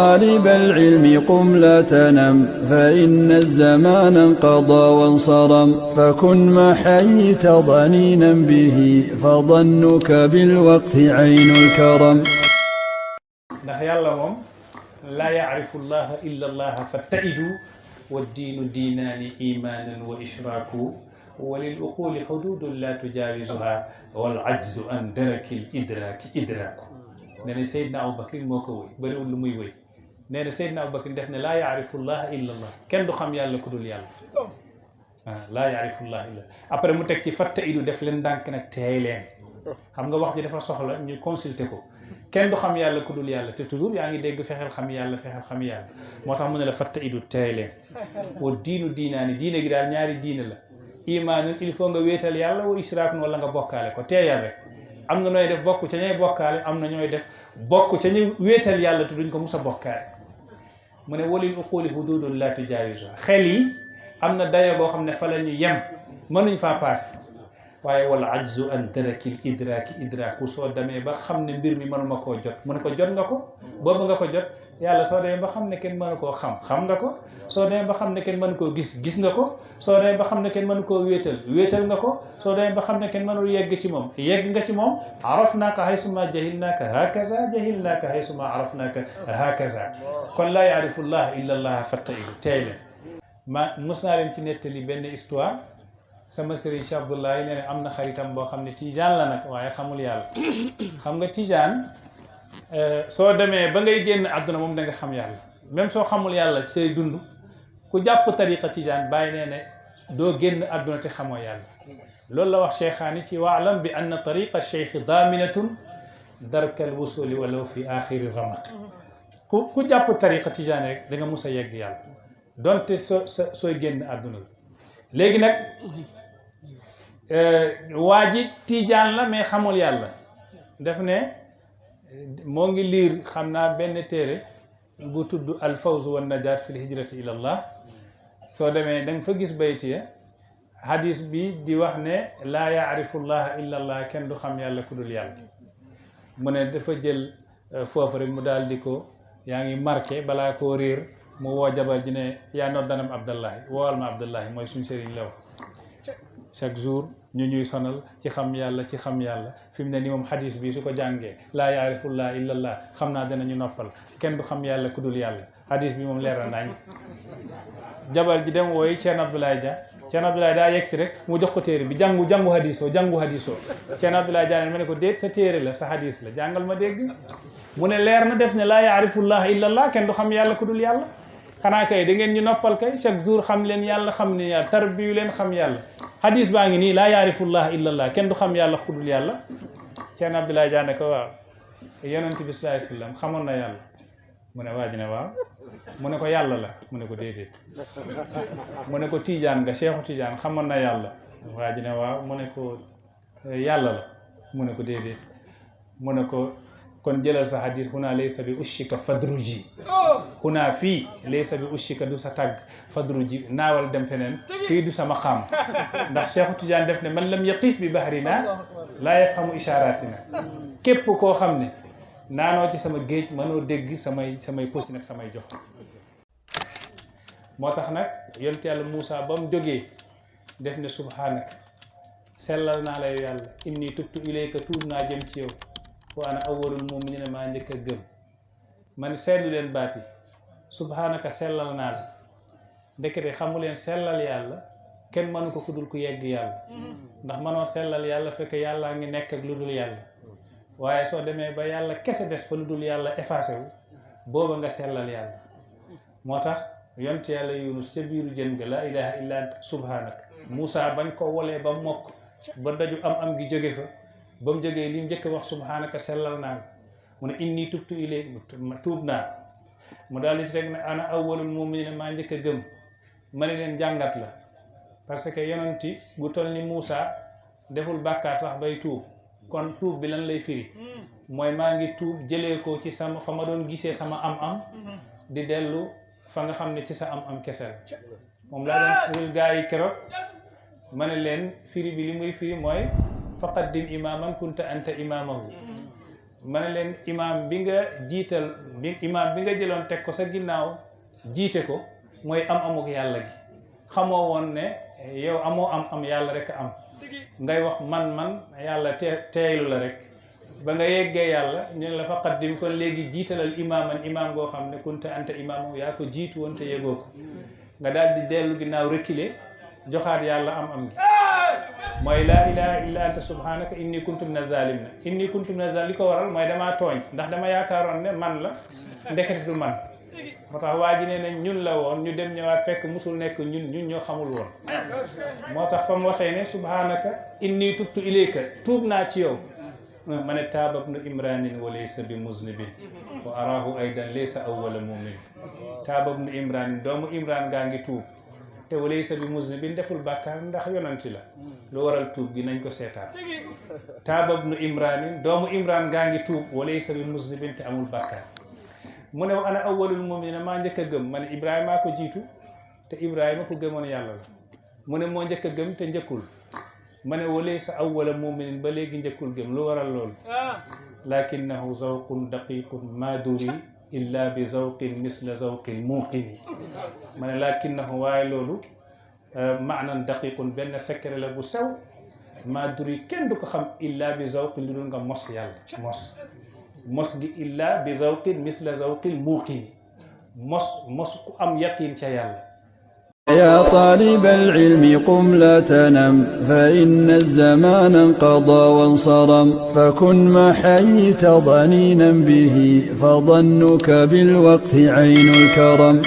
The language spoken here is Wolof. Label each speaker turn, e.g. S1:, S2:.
S1: طالب العلم قم لا تنم فإن الزمان انقضى وانصرم فكن ما حييت ضنينا به فظنك بالوقت عين الكرم
S2: ndax yàlla moom laa yaarifu llaha illa allaha fattaidu wa diinu diinaani imaanan wa ishraaku wa lil uquli xududun la tujaawisuha wal ajzu an daraki l idraaki idraaku nee na Seydina Aboubacry moo ko wëy bëriwul lu muy wëy nee na Seydina Aboubacry def ne laa yaarifu llaha illa allah kenn du xam yàlla ku dul yàlla laa yaarifu llaha illa après mu teg ci fattaidu def leen ndànk nag teey leen xam nga wax ji dafa soxla ñu consulter ko kenn du xam yàlla ku dul yàlla te toujours yaa ngi dégg fexeel xam yàlla moo tax mu ne la fatta idu teey leen wa diinu diinaani diine gi daal ñaari diine la imaanun il faut nga wéetal yàlla wa ishraakun wala nga bokkaale ko teeyal rek am na nooy def bokk ca ñooy bokkaale am na ñooy def bokk ca ñu wéetal yàlla te duñ ko mus a bokkaale mu ne walil uquli hududun la tujaawizuha xel yi am na dayo boo xam ne fa la ñu yem mënuñ faa paase waaye wala ajzu an darakil idraaki idraaku soo demee ba xam ne mbir mi mënuma koo jot mu ne ko jot nga ko boobu nga ko jot yàlla soo demee ba xam ne kenn mënu koo xam nga ko soo demee ba xam ne kenn mënu koo gis nga ko soo demee ba xam ne kenn mënu koo wéetal nga ko soo demee ba xam ne kenn mënul yegg ci moom yegg nga ci moom arafnaaka haysuma jahilnaaka hakaza jahilnaaka haysuma arafnaaka hakaza kon laa yaarifu llah illa allah fattaidu tey leen mos naa leen ci nettali benn histoire sama sëriñ Cheikh Abdoulaye nee na am na xaritam boo xam ne tijaan la nag waaye xamul yàlla xam nga tijaan soo demee ba ngay génn àdduna moom da nga xam yàlla même soo xamul yàlla say dund ku jàpp tariqa tijaan bàyyi nee ne doo génn àdduna te xamoo yàlla loolu la wax cheikhaani ci waalam bi anna tariqa cheikh daminatun darkal wusuli walaw fi axiri ramaq ku jàpp tariqa tijaan rek da nga mus a yegg yàlla donte sooy génn àdduna léegi nag waa ji tijaan la mais xamul yàlla def ne moo ngi liir xam naa benn téere bu tudd al fawz wa najaat fi l hijrati ila allah soo demee da nga fa gis baytiya hadis bi di wax ne laa yaarifu llaha illa allah kenn du xam yàlla ku dul yàlla mu ne dafa jël foofu rek mu daal di ko yaa ngi marqué balaa koo réer mu woo jabar ji ne yaa noddanam abdallahi woowal ma abdallahi mooy suñ sëriñ la wax chaque jour ñu ñuy sonal ci xam yàlla fi mu ne ni moom hadis bi su ko jàngee laa yaarifullah illa allah xam naa danañu noppal kenn du xam yàlla ku dul yàlla hadis bi moom leeral nañ jabar ji dem wooyi Ceerno Abdoulaye daa yegg si rek mu jox ko téere bi jàngu hadisoo Ceerno Abdoulaye Dia ne ma ne ko déet sa téere la sa hadis la jàngal ma dégg mu ne leer na def ne laa yaarifullah illa allah kenn du xam yàlla ku dul yàlla xanaa kay da ngeen ñu noppal kay chaque jour xam leen yàlla xam ne yàlla tarbiyu leen xam yàlla hadis baa ngi nii laa yaarifullah illa allah kenn du xam yàlla ku dul yàlla Ceerno Abdoulaye Dia ne ko waaw yonent bi sallallahu alayhi wasallam xamoon na yàlla mu ne waa ji ne waaw mu ne ko yàlla la mu ne ko déedéet mu ne ko tijaan nga cheikhu tijaan xamoon na yàlla waa ji ne waaw mu ne ko yàlla la mu ne ko déedéet mu ne ko kon jëlal sa hadis huna laysa bi ushika fadruji huna fii laysa bi ushika du sa tàgg fadruji naawal dem feneen fii du sa maqaam ndax cheikhu tijaan def ne man lam yaqif bi bahrina laa yafhamu isharatina képp koo xam ne naanoo ci sama géej mënoo dégg samay posti nag samay jox moo tax nag yonent yàlla Moussa ba mu jógee def ne subhanaka sellal naa la yow yàlla inni tubtu ilayka tuub naa jëm ci yow wa ana awwalul mu'minina maa njëkk a gëm man seetlu leen baati subhanaka sellal naa la ndekete xamu leen sellal yàlla kenn mënu ko ku dul ku yegg yàlla ndax mënoo sellal yàlla fekk yàllaa ngi nekk ak lu dul yàlla waaye soo demee ba yàlla kese des fa lu dul yàlla effacé wu booba nga sellal yàlla moo tax yonent yàlla Yunus ca biiru jën ga laa ilaha illa anta subhanaka Moussa bañ ko wolee ba mokk ba daju am gi jóge fa ba mu jógee li mu njëkk wax subhanaka sellal naa mu ne inni tubtu ilayk tuub naa mu daal di ci teg ne ana awwalul mu'minin maa njëkk a gëm ma ne leen jàngat la parce que yonenti bu toll ni Moussa deful bàkkaar sax bay tuub kon tuub bi lan lay firi mooy maa ngi tuub jëlee ko ci sama fa ma doon gisee sama am di dellu fa nga xam ne ci sa am kese la moom laa doon gaa yi keroog ma ne leen firi bi li muy firi mooy faqaddim imaman kunta anta imamahu ma ne leen imaam bi nga jiital imaam bi nga jëloon teg ko sa ginnaaw jiite ko mooy amuk yàlla gi xamoo woon ne yow amoo am yàlla rek am ngay wax man yàlla teeylu la rek ba nga yeggee yàlla ñu ne la fa qaddim kon léegi jiitalal imaam goo xam ne kunta anta imaamu yaa ko jiitu woon te yegoo ko nga daal di dellu ginnaaw reculer joxaat yàlla am gi mooy laa ilaha illa anta subhanaka inni kuntu mina zalim na inni kuntu mina zalim li ko waral mooy damaa tooñ ndax dama yaakaaroon ne man la ndekete du man moo tax waa ji nee na ñun la woon ñu dem ñëwaat fekk musul nekk ñun ñoo xamul woon moo tax fa mu waxee ne subhanaka inni tubtu ilayka tuub naa ci yow ma ne taaba ibnu imranin wa laysa bi muznibin wa arahu aydan laysa awwala mumin taaba ibnu imranin doomu imran gaa ngi tuub te wa laysa bi muznibin deful bàkkaar ndax yonanti la lu waral tuub gi nañ ko seetaan taaba ibnu imranin doomu imran gaa ngi tuub wa laysa bi muznibin te amul bàkkaar mu ne ana awwalul mu'minin maa njëkk a gëm ma ne Ibrahima ko jiitu te Ibrahima ko gëmoon yàlla la mu ne moo njëkk a gëm te njëkkul ma ne walaysa awwala mu'minin ba léegi njëkkul gëm lu waral loolu lakinnahu zawqun daqiqun ma duri illa bi zawqin misla zawqil muqini ma ne lakinnahu waaye loolu maanan daqiqun benn secret la bu sew ma duri kenn du ko xam illa bi zawqin lu dul nga mos yàlla mos gi illa bi zawqin misla zawqil muqini mos ku am yaqin ca yàlla
S1: يا طالب العلم قم لا تنم فإن الزمان انقضى وانصرم فكن ما حييت ضنينا به فظنك بالوقت عين الكرم